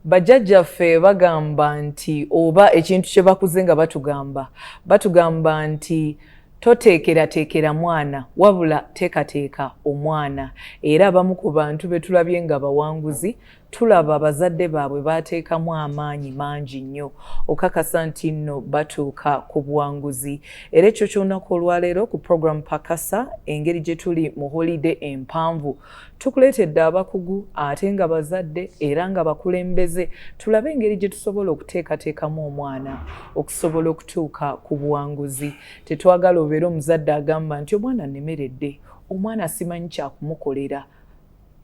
Bajjajjaffe bagamba nti, oba ekintu kye bakuze nga batugamba nti toteekerateekera mwana, wabula teekateeka omwana. Era abamu ku bantu be tulabye nga bawanguzi, tulaba bazadde baabwe baateekamu amaanyi mangi nnyo okakasa nti nno batuuka ku buwanguzi. Era ekyo ky'olunaku olwaleero ku program Pakasa, engeri gye tuli mu holiday empanvu, tukuleetedde abakugu ate nga bazadde era nga bakulembeze, tulabe engeri gye tusobola okuteekateekamu omwana okusobola okutuuka ku buwanguzi. Tetwagala obeere omuzadde agamba nti omwana nnemeredde, omwana simanyi kyakumukolera.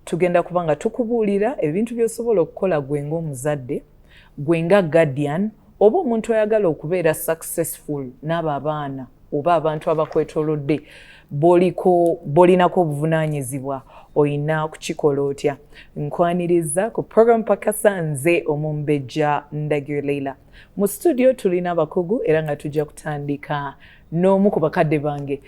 Tugenda kuba nga tukubuulira ebintu by'osobola okukola gwe ng'omuzadde, gwe nga guardian, oba omuntu ayagala okubeera successful n'abo abaana oba abantu abakwetoolodde boliko bolinako obuvunaanyizibwa, oyina kukikola otya. Nkwaniriza ku program Pakasa, nze Omumbejja Ndagire Leila. Mu studio tulina abakugu era nga tujja kutandika n'omu ku bakadde bange,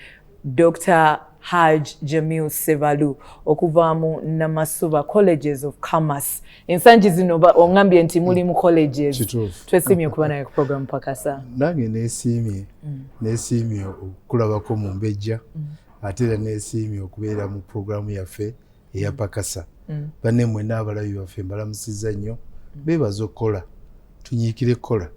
Dr Haj Jamil Sebalu okuva mu Namasuba Colleges of Commerce. Ensangi zino oŋŋambye nti muli mu colleges. Twesiimye okuba naye ku program Pakasa. Nange neesiimye okulabako mu mbejja, ate era neesiimye okubeera mu puroguramu yaffe eya Pakasa. Banne mwenna abalabi baffe mbalamusizza nnyo, beebaza okukola, tunyiikire kukola,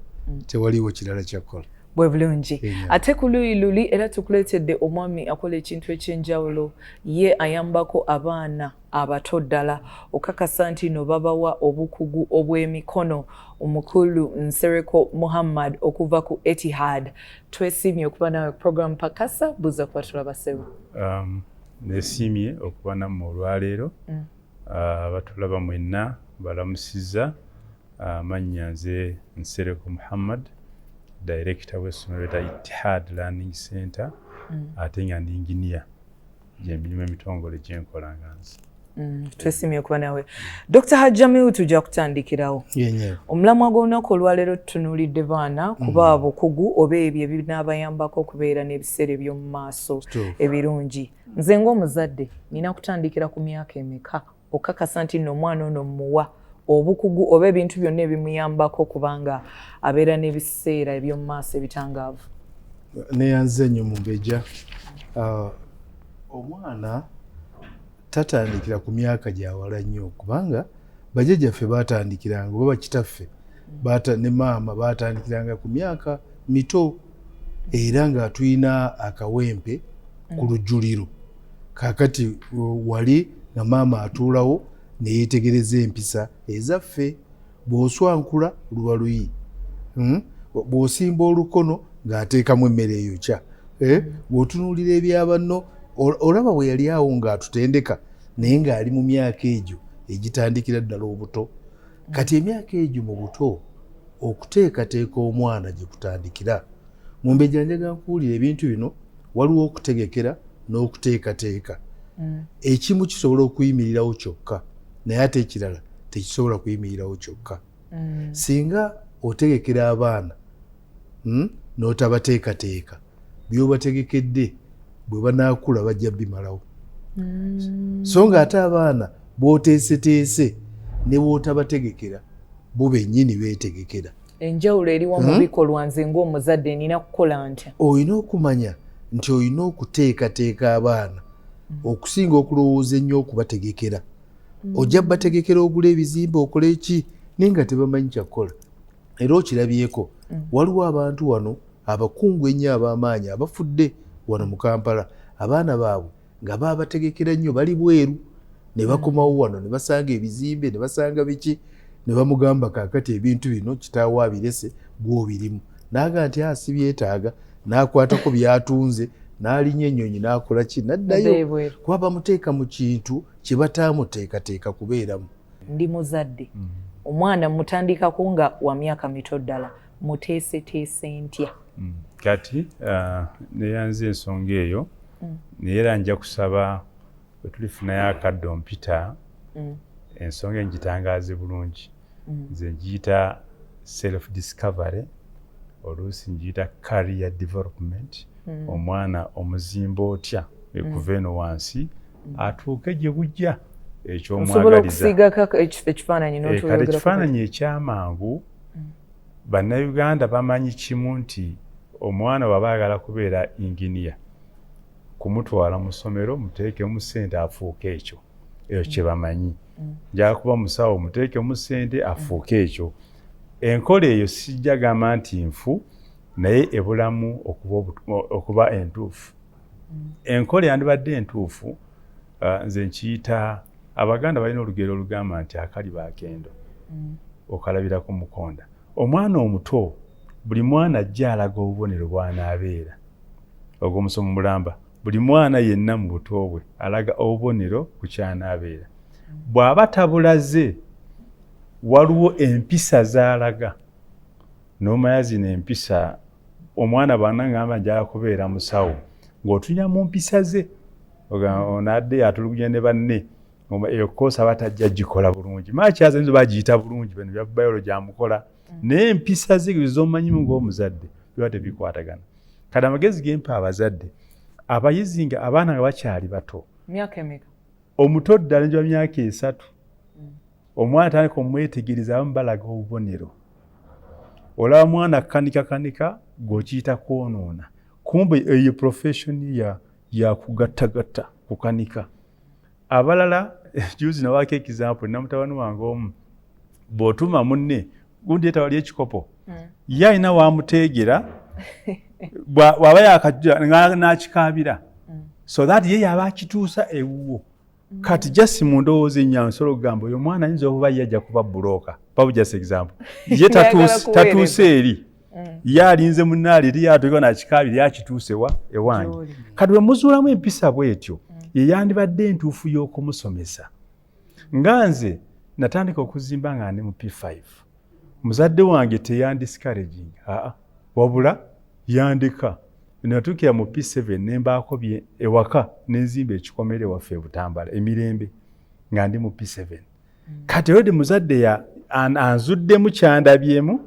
tewaliwo kirala kyakkola. Bwe bulungi. Ate ku luuyi luli era tukuleetedde omwami akola ekintu ekyenjawulo. Ye ayambako abaana abato ddala okakasa nti no babawa obukugu obw'emikono, omukulu Nsereko Muhammad okuva ku Etihad. Twesiimye okuba nawe program Pakasa. Buuza kuba tulaba, ssebo. Nesiimye okuba nammwe olwaleero. Abatulaba mwenna balamusizza. Amannya nze Nsereko Muhammad, director w'essomero lya Itihad Learning Center, ate nga ndi engineer, gyemirimu emitongole gyenkola nga nze. Twesiimye okuba nawe, Dr Hajj Jamil. Tujja kutandikirawo omulamwa gw'olunaku olwaleero. Tutunuulidde baana kuba bukugu oba ebyo ebinaabayambako okubeera n'ebiseera eby'omu maaso ebirungi. Nze ng'omuzadde nina kutandikira ku myaka emeka okakasa nti nno omwana ono mmuwa obukugu oba ebintu byonna ebimuyambako kubanga abeera n'ebiseera eby'omu maaso ebitangaavu? Neyanze nnyo, Mumbejja. Omwana tatandikira ku myaka gyawala nnyo, kubanga bajjajjaffe batandikiranga, oba bakitaffe ne maama batandikiranga ku myaka mito, era nga tulina akawempe ku lujjuliro. Kaakati wali nga maama atuulawo neyeetegereza empisa ezaffe. Bw'oswankula luba luyi, Bw'osimba olukono ng'ateekamu emmere eyokya, eh? Bw'otunuulira ebyabanno, olaba bwe yali awo ng'atutendeka, naye ng'ali mu myaka egyo egitandikira ddala obuto. Kati emyaka egyo mu buto okuteekateeka omwana gye kutandikira, Mumbejja, njagala nkuwulira ebintu bino. Waliwo okutegekera n'okuteekateeka. Ekimu kisobola okuyimirirawo kyokka, naye ate ekirala tekisobola kuyimirirawo kyokka. Singa otegekera abaana, n'otabateekateeka, by'obategekedde bwe banaakula bajja bimalawo. So nga ate abaana b'oteeseteese ne bw'otabategekera, bo bennyini beetegekera. Enjawulo eriwo mu bikolwa. Nze ng'omuzadde nina kukola ntya? Olina okumanya nti olina okuteekateeka abaana okusinga okulowooza ennyo okubategekera. Ojja bategekera, ogula ebizimbe, okola eki, naye nga tebamanyi kyakukola. Era okirabyeko, waliwo abantu wano abakungu ennyo ab'amaanyi abafudde wano mu Kampala, abaana baabwe nga babategekera nnyo, bali bweru, ne bakomawo wano ne basanga ebizimbe, ne basanga biki, ne bamugamba, "Kaakati ebintu bino kitaawo abirese, gw'obirimu." N'aga nti, "Ah, sibyetaaga." N'akwatako byatunze, n'alinya ennyonyi, n'akola ki, n'addayo, kuba bamuteeka mu kintu kye bataamuteekateeka kubeeramu. Ndi muzadde, omwana mutandikako nga wa myaka mito ddala, muteeseteese ntya? Kati neyanze ensonga eyo, naye era nja kusaba bwe tulifunayo akadde ompita, ensonga engitangaaze bulungi. Nze ngiyita self discovery, oluusi ngiyita career development. Omwana omuzimba otya ekuva eno wansi atuuke gye bujja? Ekyomwagaliza okusiigako ekifaananyi. Kale ekifaananyi ekyamangu, Bannayuganda bamanyi kimu nti omwana bw'aba ayagala kubeera inginiya, kumutwala mu ssomero, muteekemu ssente afuuke ekyo. Eyo kye bamanyi. Njagala kuba musawo, muteekemu ssente afuuke ekyo. Enkola eyo sijja gamba nti nfu, naye ebulamu okuba entuufu. Enkola yandibadde entuufu, nze nkiyita, Abaganda balina olugero olugamba nti akaliba akendo okalabira ku mukonda. Omwana omuto, buli mwana ajja alaga obubonero bw'anaabeera. Ogw'omusomo mulamba, buli mwana yenna mu buto bwe alaga obubonero ku ky'anaabeera. Bw'aba tabulaze, waliwo empisa z'alaga n'omanya zino empisa. Omwana bw'anagamba njagala kubeera musawo, ng'otunya mu mpisa ze, onadde atulugunya ne banne, eyo course aba tajja gikola bulungi. Maakyaza nzo bagiyita bulungi, bino bya biology amukola, naye empisa ze z'omanyimu ng'omuzadde biba tebikwatagana. Kati amagezi gempa abazadde, abayizi nga abaana nga bakyali bato, Myaka emeka? Omuto ddala njiba myaka 3. Omwana tandika omwetegereza, abamu balaga obubonero. Olaba mwana kanika kanika, gw'okiyita kwonoona, kumbe eyo profession ya kugattagatta kukanika. Abalala, juzi nawaako example na mutabani wange omu, bw'otuma munne gundi etawali ekikopo, ye alina wamuteegera, bw'aba yakajja n'akikaabira, so that ye yaba akituusa ewuwo. Kati just mu ndowooza ennyangu nsobola okugamba oyo omwana ayinza okuba ye ajja kuba broker babu. Just example, ye tatuuse eri, ye alinze munnaali eri yatuuka nakikaabira, yakituuse wa ewange. Kati bwe muzuulamu empisa bw'etyo, ye yandibadde entuufu y'okumusomesa. Nga nze natandika okuzimba nga ndi mu P5, muzadde wange teyandiscouraging, aa, wabula yandeka natuukira mu P7 nembaako ewaka nenzimba ekikomere waffe ebutambala emirembe nga ndi mu P7. Kati already muzadde anzuddemu kyandabyemu,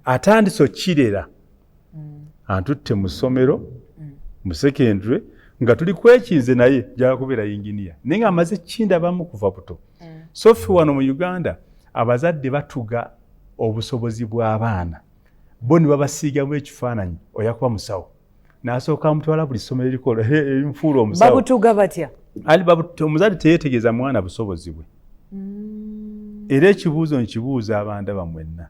atandise okirera, antutte mu ssomero mu secondary nga tuli kwekinze, naye njagala kubeera yinginiya, naye nga amaze kindabamu kuva buto. So ffe wano mu Uganda abazadde batuga obusobozi bw'abaana bo ne babasiigamu ekifaananyi oya kuba musawo, n'asooka amutwala buli ssomero erikola erinfuula omusawo. Babutuga batya? Ali omuzadde teyeetegeeza mwana busobozi bwe. Era ekibuuzo nkibuuza abandaba mwenna,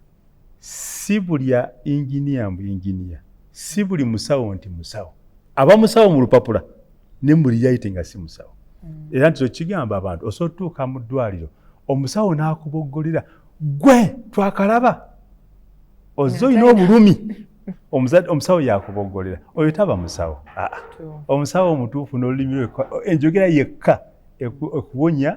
si buli inginiya mbu inginiya, si buli musawo nti musawo. Aba musawo mu lupapula ne mu reality nga si musawo. Era nti okigamba abantu, osobola otuuka mu ddwaliro omusawo n'akuboggolera, gwe twakalaba ozze olina obulumi, omusawo yakuboggolera, oyo taba musawo. Omusawo omutuufu n'olulimi lwe, enjogera yekka ekuwonya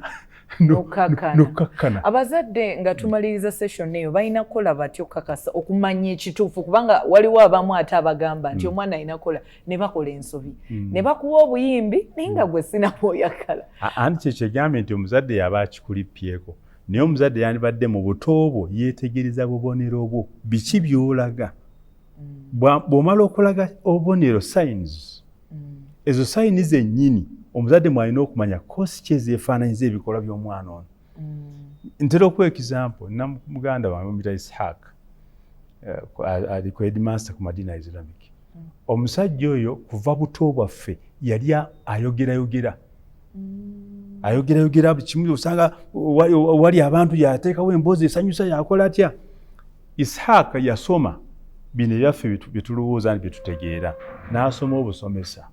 n'okkakkana. Abazadde, nga tumaliriza session eyo, balina kukola batyo okukakasa okumanya ekituufu? Kubanga waliwo abamu ate abagamba nti omwana alina kukola, ne bakola ensobi ne bakuwa obuyimbi, naye nga gwe sinabwoyagala. Anti kyekyegambye nti omuzadde yaba akikulipyeko, naye omuzadde yandibadde mu buto bwo yeetegereza bubonero bwo, biki by'olaga. Bw'omala okulaga obubonero, signs, ezo signs zennyini omuzadde mwalina okumanya course ki ezeefaananyiza ebikolwa by'omwana ono. Ntera okuwa example na muganda wange muyita Ishaq, ali ku headmaster ku Madina Islamic. Omusajja oyo kuva buto bwaffe yali ayogerayogera, ayogerayogera kimu, osanga wali abantu yateekawo emboozi esanyusa, yakola atya. Ishaq yasoma bino ebyaffe byetulowooza nti byetutegeera, n'asoma obusomesa,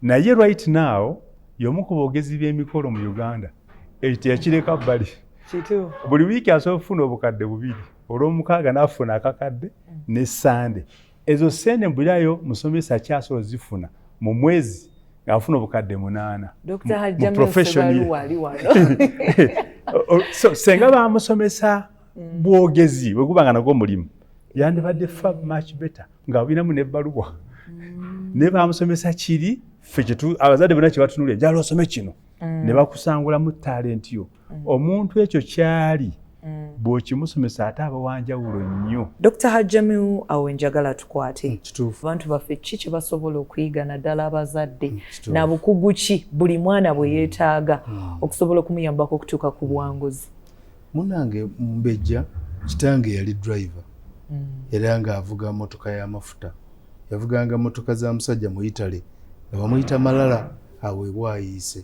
naye right now y'omu ku boogezi b'emikolo mu Uganda. Ekyo teyakireka bbali. Buli wiiki asobola okufuna 2000, olwomukaaga n'afuna akakadde ne Sande. Ezo sente mbulirayo musomesa akyasobola zifuna mu mwezi ng'afuna 8,000 mu profession ye. So senga bamusomesa bwogezi bwe guba nga nagwo mulimu, yandibadde far much better ng'abulinamu n'ebbaluwa. Naye bamusomesa kiri ffe abazadde bonna kyebatunulira, njala osome kino, ne bakusangulamu talenti yo. Omuntu ekyo kyali. Bw'okimusomesa ate aba wanjawulo nnyo. Dr Hajjamiu, awo njagala tukwate. Kituufu. Abantu baffe ki kye basobola okuyiga, naddala abazadde, Kituufu. na bukugu ki buli mwana bwe yeetaaga okusobola okumuyambako okutuuka ku buwanguzi? Munange Mumbejja, kitange yali driver era ng'avuga motoka y'amafuta. Yavuganga motoka za musajja mu Italy nga bamuyita Malala, aweebwa ayiise.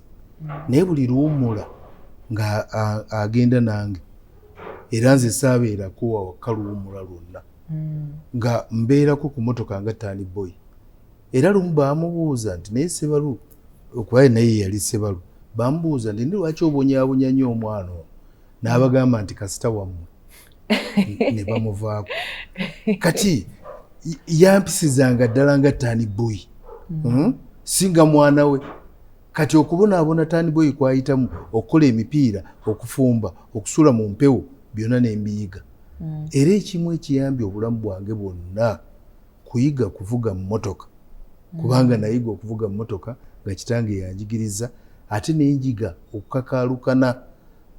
Naye buli luwummula nga agenda nange, era nze saabeerako awaka luwummula lwonna, nga mbeerako ku motoka nga turn boy. Era lumu baamubuuza nti, naye Sebalu, okuba naye yali Sebalu, bamubuuza nti, "Ndi lwaki obonyaabonya nnyo omwana ono?" N'abagamba nti, "Kasita wammwe." Ne bamuvaako. Kati yampisizanga ddala nga turn boy, Singa mwana we. Kati okubonaabona turn boy kwayitamu, okukola emipiira, okufumba, okusula mu mpewo, byonna nembiyiga. Era ekimu ekiyambye obulamu bwange bwonna kuyiga kuvuga mmotoka, kubanga nayiga okuvuga mmotoka nga kitange yanjigiriza, ate nenjiga okukakaalukana.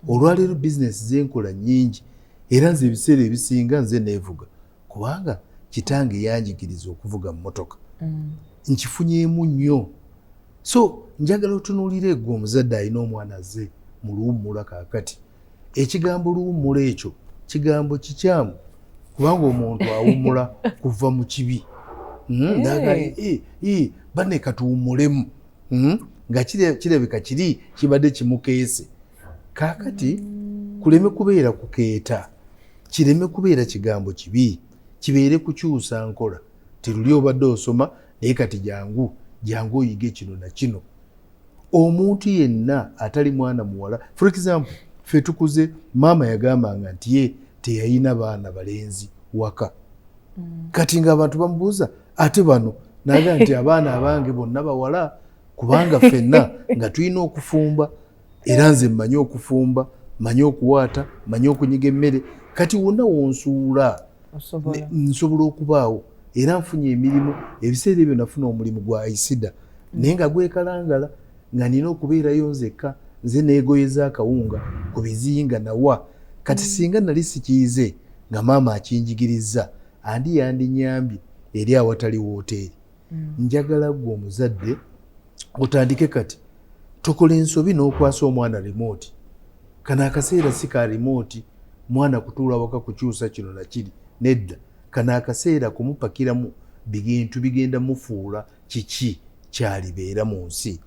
Olwaleero bizinesi zenkola nnyingi, era nze ebiseera ebisinga nze neevuga, kubanga kitange yanjigiriza okuvuga mmotoka. Nkifunyeemu nnyo. So njagala otunuulire egwe omuzadde alina omwana azze mu luwummula kaakati. Ekigambo luwummula ekyo kigambo kikyamu, kubanga omuntu awummula kuva mu kibi. Banne katuwummulemu, Nga kirabika kiri kibadde kimukeese. Kaakati kuleme kubeera kukeeta, kireme kubeera kigambo kibi, kibeere kukyusa nkola. Tiruli obadde osoma, naye kati jangu, jangu oyige kino na kino. Omuntu yenna atali mwana muwala, for example, ffe tukuze maama yagambanga nti ye teyayina baana balenzi waka. Kati ng'abantu bamubuuza, ate bano? Naga nti, "Abaana abange bonna bawala, kubanga ffenna nga tulina okufumba, era nze mmanyi okufumba, mmanyi okuwaata, mmanyi okunyiga emmere. Kati wonna wonsuula nsobola okubaawo." Era nfunye emirimu. Ebiseera ebyo nafuna omulimu gwa isida, naye nga gwekalangala, nga nina okubeerayo nzekka, nze neegoyeza akawunga ku bizinga nawa. Kati singa nali sikiyize nga maama akinjigiriza, andi yandinyambye eri awatali wooteeri. Njagala gwe omuzadde otandike kati. Tokola ensobi n'okwasa omwana remote. Kano akaseera si ka remote, mwana kutuula waka kukyusa kino nakiri, nedda. Kano akaseera kumupakiramu bintu bigenda mufuula kiki kyalibeera mu nsi.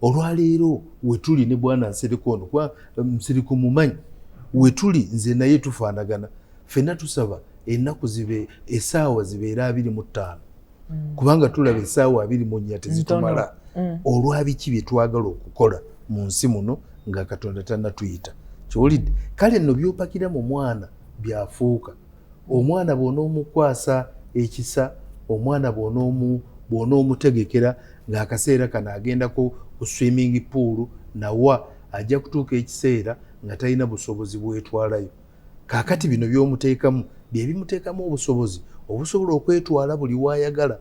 Olwaleero wetuli ne bwana Nsereko ono, kuba Nsereko mumanyi, wetuli nze naye tufaanagana ffenna. Tusaba ennaku zibe, essaawa zibeere 25, kubanga tulaba essaawa 24 tezitumala olwa biki bye twagala okukola mu nsi muno nga Katonda tannatuyita. Kiwulidde? Kale nno byopakira mu mwana byafuuka omwana. Bw'onoomukwasa ekisa omwana, bw'onoomutegekera ng'akaseera kano agendako ku swimming pool, nawa ajja kutuuka ekiseera nga talina busobozi bwetwalayo. Kaakati bino by'omuteekamu bye bimuteekamu obusobozi obusobola okwetwala buli waayagala.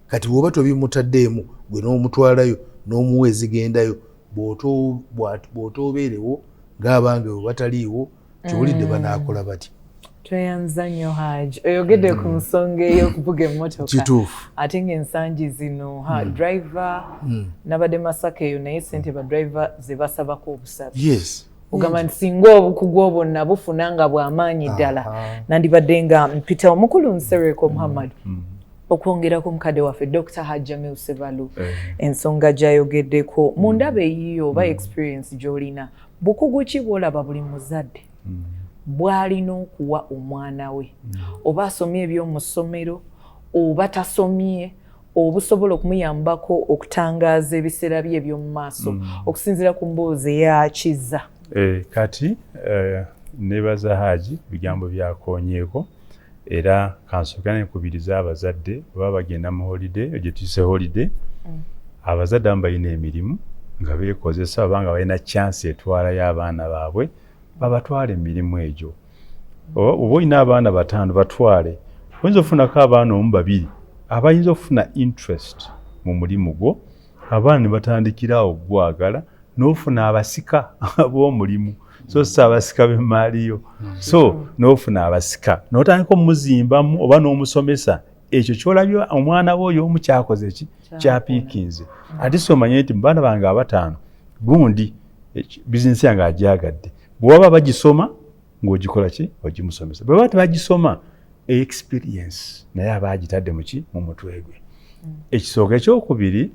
Kati bw'oba tobimutaddeemu, gwe n'omutwalayo n'omuwa ezigendayo, bw'otoobeerewo ng'abange bwe bataliiwo, kiwulidde? Banaakola batya? Tweyanza nnyo, Haj. Oyogedde ku nsonga ey'okuvuga emmotoka. Kituufu. Ate ng'ensangi zino ha driver, nabadde Masaka eyo, naye sente ba driver ze basabako obusabi. Ogamba nti singa obukugu obwo nabufuna nga bw'amaanyi ddala, nandibadde nga mpita omukulu Nsereko Muhammad okwongerako mukadde waffe Dr Hajjamil Sebalu ensonga gy'ayogeddeko. Mu ndaba eyiyo oba experience gy'olina, bukugu ki bw'olaba buli muzadde bw'alina okuwa omwana we, oba asomye eby'omu ssomero oba tasomye, obusobola okumuyambako okutangaaza ebiseera bye eby'omu maaso, okusinziira ku mboozi eyakiza? Kati nebaza Haji bigambo byakonyeeko, era kansooka nenkubiriza abazadde oba bagenda mu holiday gye tuyise holiday. Abazadde abamu balina emirimu nga beekozesa, oba nga balina chance etwalayo abaana baabwe, babatwale emirimu egyo. Oba olina abaana bataano, batwale. Oyinza okufunako abaana omu, babiri abayinza okufuna interest mu mulimu gwo, abaana ne batandikira awo gwagala, n'ofuna abasika ab'omulimu. So si abasika b'emmaali yo. So n'ofuna abasika n'otandika omuzimbamu oba n'omusomesa ekyo kyolabye omwana we oyo omu kyakoze ki, kyapiikinze. Ate si omanye nti mu baana bange abataano gundi bizinesi yange agyagadde. Bwe baba bagisoma ng'ogikola ki, ogimusomesa. Bwe baba tebagisoma, experience naye aba agitadde muki, mu mutwe gwe. Ekisooka. Ekyokubiri,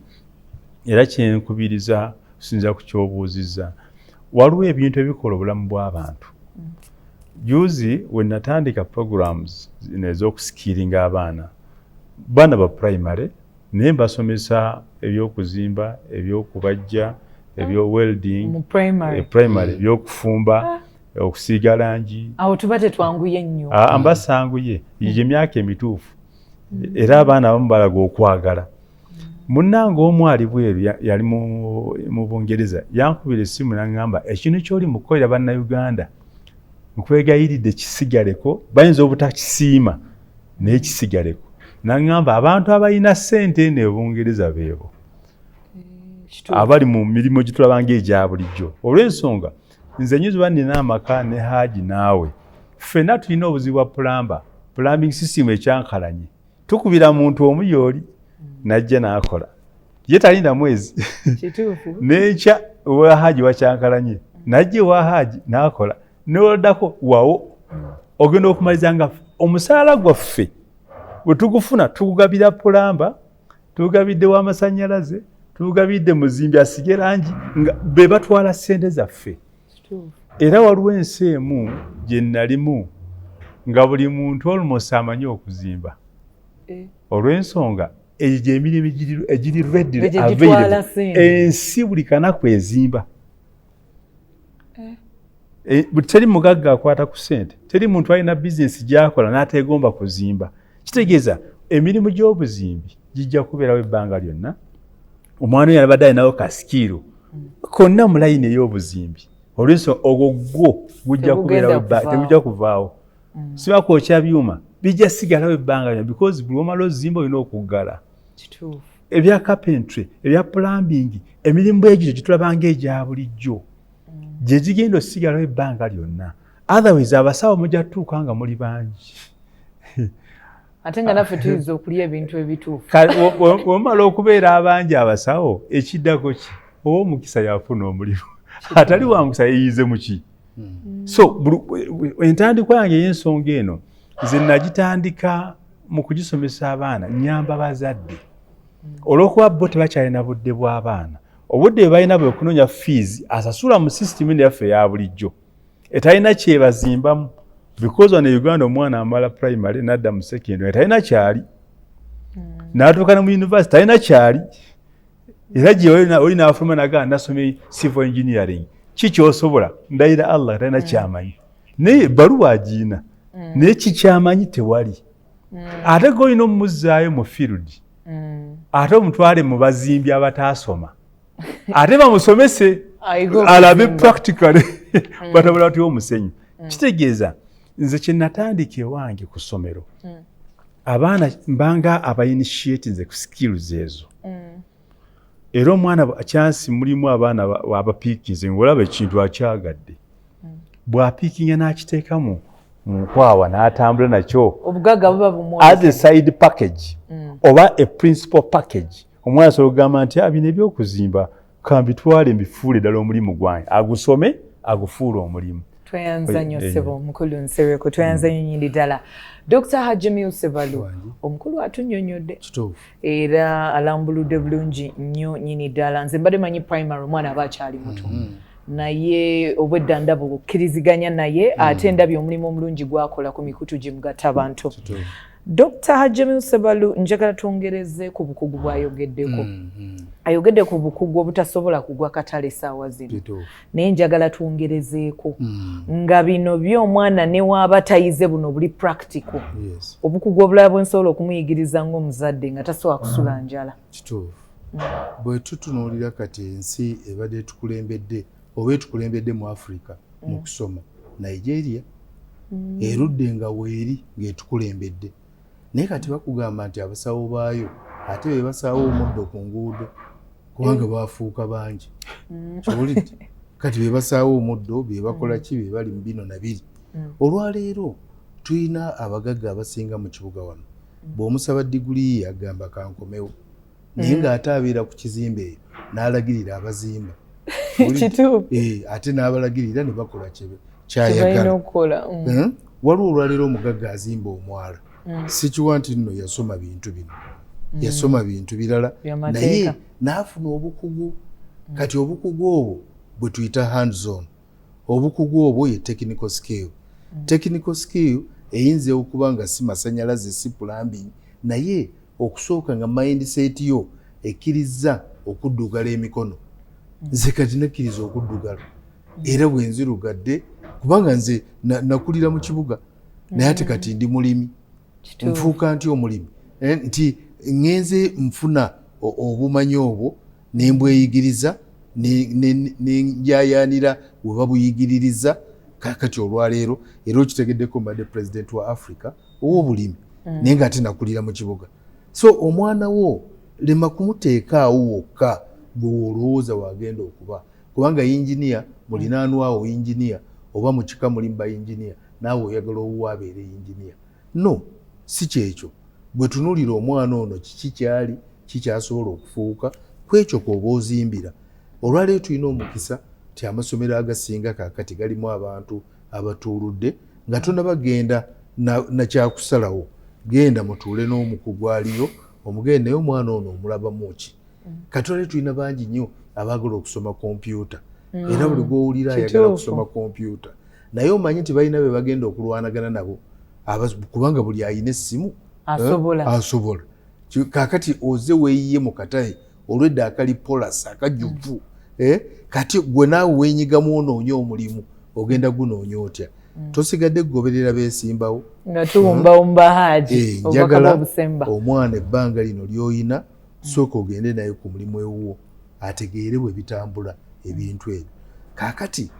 era kyenkubiriza kusinziira ku kyobuuzizza, waliwo ebintu ebikola obulamu bw'abantu. Juzi we natandika programs zino ez'okuskillinga abaana, baana ba primary, naye mbasomesa ebyokuzimba, ebyokubajja, ebyo welding. Mu primary? Primary, ebyokufumba, okusiiga langi. Awo tuba tetwanguye nnyo. Ah, mbasanguye gye emyaka emituufu, era abaana abamu balaga okwagala. Munnange omu ali bweru, yali mu Bungereza, yankubira essimu naŋŋamba, "Ekintu kyoli mukukolera Bannayuganda, nkwegayiridde kisigaleko. Bayinza obutakisiima, naye kisigaleko." Naŋŋamba abantu abalina ssente eno e Bungereza beebo abali mu mirimu gitulaba ng'egya bulijjo. Olw'ensonga nze nyinza oba nina amaka ne Haji naawe, ffenna tulina obuzibu bwa plumber, plumbing system ekyankalanye, tukubira muntu omu yooli najja n'akola, ye talinda mwezi. N'enkya owa Haji wakyankalanye, najja ewa Haji n'akola, neoddako wawo ogenda okumaliza nga omusaala gwaffe bwe tugufuna tugugabira plumber, tugabidde w'amasannyalaze, tugabidde muzimbi asige langi, nga be batwala ssente zaffe. Era waliwo ensi emu gye nalimu nga buli muntu almost amanyi okuzimba. Olw'ensonga egyo gyemirimu egiri readily Egyo gitwala available. ssente. Ensi buli kanaku ezimba. Teri mugagga akwata ku ssente, teri muntu alina bizinesi gyakola n'ateegomba kuzimba. Kitegeeza emirimu gy'obuzimbi gijja kubeerawo ebbanga lyonna. Omwana oyo alabadde alinawo ka skill konna mu layini ey'obuzimbi, olwensonga ogwo gwo gujja Tegugenda kubeerawo kuvaawo. Tegujja kuvaawo. Siba kwokya byuma bijja sigalawo ebbanga lyonna, because buli omala ozimba olina okuggala. Ebya carpentry, ebya plumbing, emirimu egyo gitulaba ng'egya bulijjo gye gigenda osigalawo ebbanga lyonna. Otherwise abasawo mujja tutuuka nga muli bangi. Ate nga naffe tuyinza okulya ebintu ebituufu. Wemala okubeera abangi abasawo, ekiddako ki? Oba omukisa yafuna omulimu, atali wa mukisa yeeyize muki? So entandikwa yange ey'ensonga eno nze nagitandika mu kugisomesa abaana, nyamba bazadde, olw'okuba bo tebakyalina budde bw'abaana. Obudde bwe balina bwe kunoonya fees asasula mu system eno yaffe eya bulijjo etalina kyebazimbamu, because wano e Uganda omwana amala primary nadda mu secondary talina kyali, n'atuuka ne mu university talina kyali. Era gye oli n'afuluma nagaa nasomye civil engineering, ki kyosobola? Ndayira Allah, talina kyamanyi, naye ebbaluwa agiina, naye kikyamanyi tewali. Ate golina omumuzzaayo mu field, ate omutwale mu bazimbi abataasoma, ate bamusomese Ayige alabe okuzimba. Practically batabula batya omusenyu. Kitegeeza nze kye natandika ewange ku ssomero, abaana mbanga abainitiate nze ku skills ezo. Era omwana kyansi mulimu abaana abapiikinze, ngaolaba ekintu akyagadde, bw'apiikinga n'akiteeka mu nkwawa n'atambula nakyo Obugagga buba bumwo. As a side package oba a principal package, omwana asobola okugamba nti, "Ah, bino ebyokuzimba kambitwale mbifuule ddala omulimu gwange," agusome agufuule omulimu. Tweyanza nnyo, ssebo omukulu Nsereko, tweyanza nnyo nyindi ddala. Dr Hajamil Sebalu omukulu atunnyonnyodde era alambuludde bulungi nnyo nnyini ddala. Nze mbadde manyi primary omwana aba akyali muto, naye obwedda ndaba okukkiriziganya naye, ate ndabye omulimu omulungi gwakola ku mikutu gye mugatta abantu. Dr Hajamil Sebalu, njagala twongereze ku bukugu bw'ayogeddeko. Ayogedde ku bukugu obutasobola kugwa katale saawa zino, naye njagala twongerezeeko nga bino by'omwana ne waaba tayize buno buli practical, obukugu obulala bwe nsobola okumuyigiriza ng'omuzadde nga tasobola kusula njala. Kituufu. Bwe tutunuulira kati ensi ebadde etukulembedde oba etukulembedde mu Africa mu kusoma, Nigeria, erudde nga weeri ng'etukulembedde, naye kati bakugamba nti abasawo baayo ate be basaawo omuddo ku nguudo kubanga bafuuka bangi. Kiwulidde? Kati be basaawa omuddo, be bakola ki, be bali mu bino na biri. Olwaleero tulina abagagga abasinga mu kibuga wano, bw'omusaba diguli ye agamba kankomewo, naye ng'ate abeera ku kizimbe eyo n'alagirira abazimba. Ate n'abalagirira ne bakola kyayagala. Waliwo olwaleero omugagga azimba omwala, sikiwa nti nno yasoma bintu bino, yasoma bintu birala, naye n'afuna obukugu. Kati obukugu obwo bwe tuyita hands on, obukugu obwo ye technical skill. Technical skill eyinza okuba nga si masanyalaze, si plumbing, naye okusooka nga mindset yo ekkiriza okuddugala emikono. Nze kati nakkiriza okuddugala, era bwe nzirugadde, kubanga nze nakulira mu kibuga, naye ate kati ndi mulimi. Nfuuka nti omulimi nti ŋŋenze nfuna obumanyi obwo ne mbweyigiriza, nenjayanira we babuyigiririza. Kakati olwaleero era okitegeddeko, mbadde president wa Africa ow'obulimi, naye nga ate nakulira mu kibuga. So omwana wo lema kumuteekaawo wokka gwe olowooza wagenda okuba, kubanga yinginiya mulinaanwawo, yinginiya oba mu kika mulimu bayinginiya, naawe oyagala owuwo abeere yinginiya. No, si kyekyo. Gwe tunuulira omwana ono, kiki kyali kikyasobola okufuuka ku ekyo kwoba ozimbira. Olwaleero tulina omukisa ti amasomero agasinga kaakati galimu abantu abatuuludde nga tonabagenda nakyakusalawo. Genda mutuule n'omukugu aliyo, omugende naye, omwana ono omulabamu ki? Kati olwaleero tulina bangi nnyo abaagala okusoma kompyuta, era buli gwowulira ayagala kusoma kompyuta, naye omanyi nti balina be bagenda okulwanagana nabo, kubanga buli ayina essimu asobola. Kakati oze weeyiye mu katale olwedda akali polas akajjuvu, kati gwe naawe weenyigamu onoonya omulimu, ogenda gunoonya otya? Tosigadde kugoberera beesimbawo. Nga tuwumbawumba Haji. Njagala omwana ebbanga lino ly'oyina, sooka ogende naye ku mulimu ewuwo, ategeere bwe bitambula ebintu ebyo. Kaakati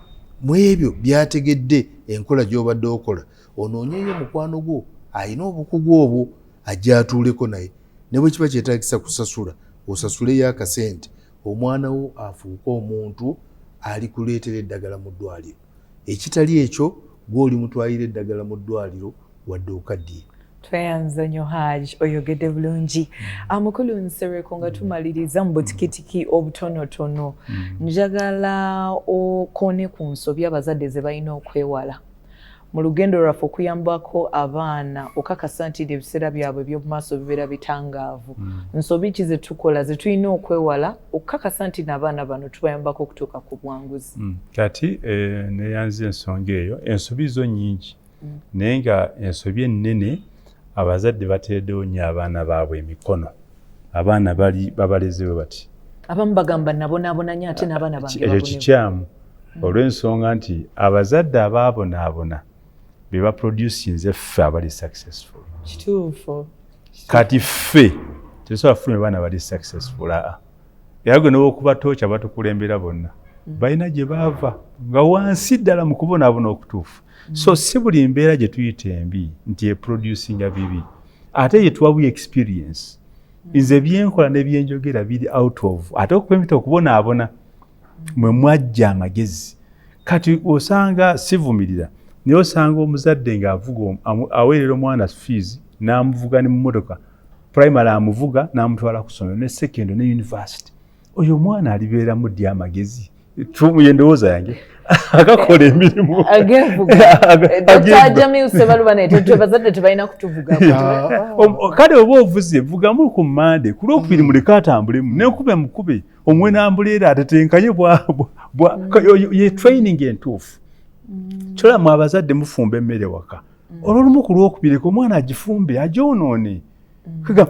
mu ebyo byategedde enkola gy'obadde okola, onoonyeyo mukwano gwo ayina obukugu obwo, ajja atuuleko naye, ne bwe kiba kyetaagisa kusasula, osasuleyo akasente, omwana wo afuuke omuntu alikuleetera eddagala mu ddwaliro. Ekitali ekyo, gw'oli mutwalira eddagala mu ddwaliro wadde okaddiye. Tweyanza nnyo Haj, oyogedde bulungi. Amukulu Nsereko, nga tumaliriza mu butikitiki obutonotono, njagala okoone ku nsobi abazadde ze balina okwewala mu lugendo lwaffe okuyambako abaana okakasa nti ebiseera byabwe eby'omumaaso bibeera bitangaavu. Nsobi ki ze tukola ze tulina okwewala okukakasa nti n'abaana bano tubayambako okutuuka ku bwanguzi? Kati neyanza ensonga eyo. Ensobi zo nnyingi, naye nga ensobi ennene, abazadde bateereddewo nnyo abaana baabwe emikono. Abaana bali babaleze bwe bati. Abamu bagamba nabonaabona nnyo, ate n'abaana bange. Ekyo kikyamu, olw'ensonga nti abazadde abaabonaabona be baproducinze ffe abali successful. Kituufu. Kati ffe tetusobola kufulumya baana bali successful. Aa, era gwe newokuba tooki, abatukulembera bonna balina gye baava nga wansi ddala mu kubonaabona okutuufu. So si buli mbeera gye tuyita embi nti eproducinga bibi, ate ye tuwa experience. Nze byenkola ne byenjogera biri out of ate okuba okubonaabona mwe mwajja amagezi. Kati osanga sivumirira, naye osanga omuzadde ng'avuga, aweerera omwana fees, n'amuvuga ne mu motoka, primary amuvuga n'amutwala ku ssomero, ne secondary ne university. Oyo omwana alibeeramu ddi amagezi? Ye ndowooza yange, agakola emirimu. Jamil Sebaluba, bazadde tebalina kutuvuga. Kale oba ovuze, vugamu ku Mande, ku Lwokubiri muleke atambulemu, nekube mukube omuwe n'ambuleera atetenkanye. Ye training entuufu. Kyolamu abazadde mufumba emmere waka, olwolumu ku Lwokubiri omwana agifumbe agyonoone.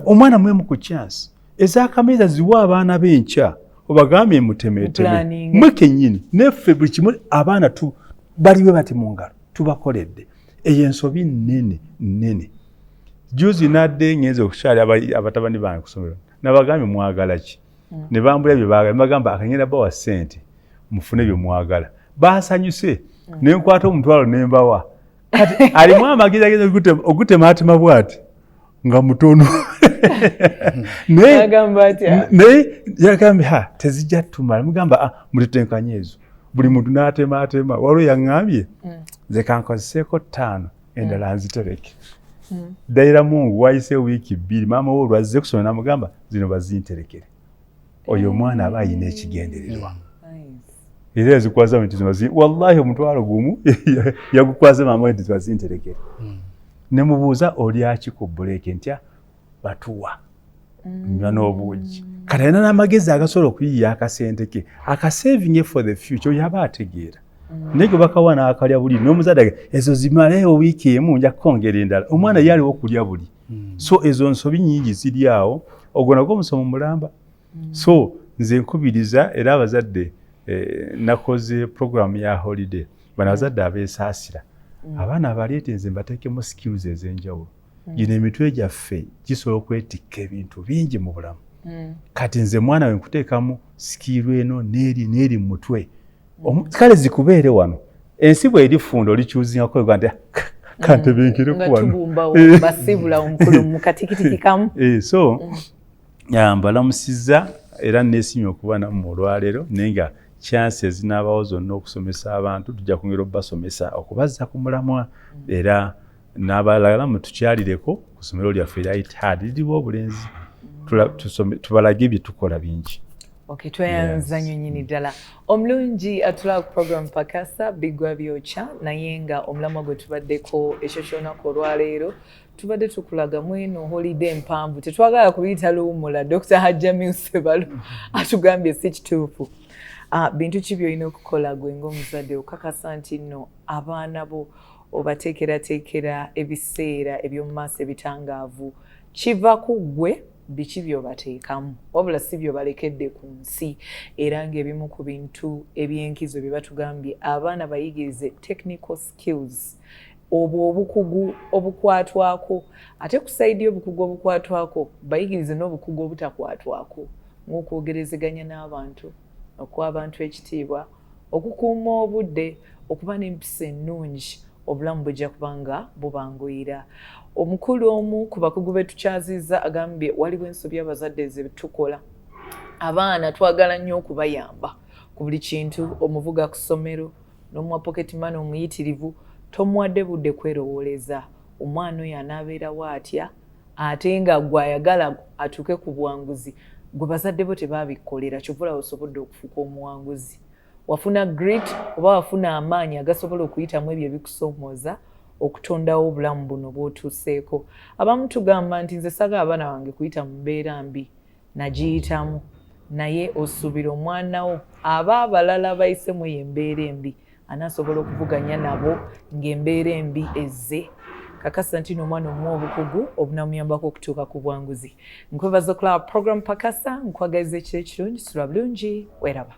Omwana mwemu ku chance ezakameeza ziwa abaana b'enkya, obagambye mutemeeteme mwe kennyini. Neffe buli kimu abaana baliwe bati mu ngalo tubakoledde. Eyo ensobi nnene nnene. Juzi nadde ngenze okukyali abatabani bange kusomero, nabagambye mwagala ki? Ne bambula bye baagala. Bagamba akangenda bawa ssente mufune bye mwagala. Basanyuse. Ne nkwata 500 ne mbawa. Kati alimu amagezi ageza ogutemaatema bw'ati nga mutono, naye yagambye ha, tezijja tumala. Mugamba, ah, mutetenkanye ezo. Buli muntu n'atemaatema. Waliwo yaŋŋambye, nze kankozeseeko 5, endala nzitereke. Ddayira Mungu, wayise wiiki 2, maama we olwazze kusoma n'amugamba zino bazinterekere. Oyo omwana aba ayina ekigendererwa. Era yazikwaza nti zino, wallahi, 10,000 yagukwaza maama we nti bazinterekere. Ne mubuuza, olyaki ku break? Ntya batuwa nywa n'obuugi. Kati alina n'amagezi agasobola okuyiiya akasente ke akasavinge for the future. Oyo aba ategeera, naye gwe bakawa n'akalya buli n'omuzadde, ezo zimaleyo wiiki emu, nja kukwongera endala. Omwana ye aliwo okulya buli. So ezo nsobi nyingi ziri awo. Ogwo nagwo omusomo mulamba. So nze nkubiriza era abazadde, nakoze program ya holiday. Bano abazadde abeesaasira abaana abaleete, nze mbateekemu skills ez'enjawulo. Gino emitwe gyaffe gisobola okwetikka ebintu bingi mu bulamu. Kati nze mwana we nkuteekamu skill eno n'eri n'eri mu mutwe. Kale zikubeere wano, ensi bw'erifunda olikyuzingako nti kantebenkereku nga wano. Tubumbawo basiibula omukulu mu katikitiki kamu. So mbalamusizza era neesimye okuba nammwe olwaleero, naye nga chance ezinaabawo zonna okusomesa abantu, tujja kwongera okubasomesa, okubazza ku mulamwa. Era n'abalala mutukyalireko ku ssomero lyaffe erya Itihad, liriwo obulenzi. Tubalage bye tukola bingi. Okay, tweyanza nnyo nnyini ddala. Omulungi atulaba ku program Pakasa Bigwa Byokya, naye nga omulamwa gwe tubaddeko ekyo ky'olunaku olwaleero, tubadde tukulaga mweno holiday empanvu, tetwagala kubiyita luwummula. Dr Hajjamil Sebalu atugambye si kituufu. Bintu ki byolina okukola gwe ng'omuzadde okakasa nti nno abaana bo obateekerateekera ebiseera eby'omu maaso ebitangaavu? Kiva ku ggwe, biki by'obateekamu, wabula si by'obalekedde ku nsi. Era ng'ebimu ku bintu ebyenkizo bye batugambye, abaana bayigirize technical skills, obwo obukugu obukwatwako. Ate ku side y'obukugu obukwatwako, bayigirize n'obukugu obutakwatwako, ng'okwogerezeganya n'abantu, okuwa abantu ekitiibwa, okukuuma obudde, okuba n'empisa ennungi. Obulamu bujja kuba nga bubanguyira. Omukulu omu ku bakugu be tukyazizza agambye waliwo ensobi abazadde ze tukola. Abaana twagala nnyo okubayamba ku buli kintu. Omuvuga ku ssomero n'omuwa pocket money omuyitirivu, tomuwadde budde kwerowooleza omwana oyo anaabeerawo atya, ate nga gwe ayagala atuuke ku buwanguzi. Gwe bazadde bo tebabikkolera, kyova olaba osobodde okufuuka omuwanguzi. Wafuna grit oba wafuna amaanyi agasobola okuyitamu ebyo ebikusoomooza okutondawo obulamu buno bw'otuuseeko. Abamu tugamba nti nze saagala abaana bange kuyita mu mbeera mbi nagiyitamu, naye osuubira omwana wo aba abalala bayisemu eyo embeera embi anaasobola okuvuganya nabo ng'embeera embi ezze? Kakasa nti n'omwana omuwa obukugu obunamuyambako okutuuka ku bwanguzi. Nkwebaza okulaba program Pakasa, nkwagaliza ekiro ekirungi, sula bulungi, weeraba.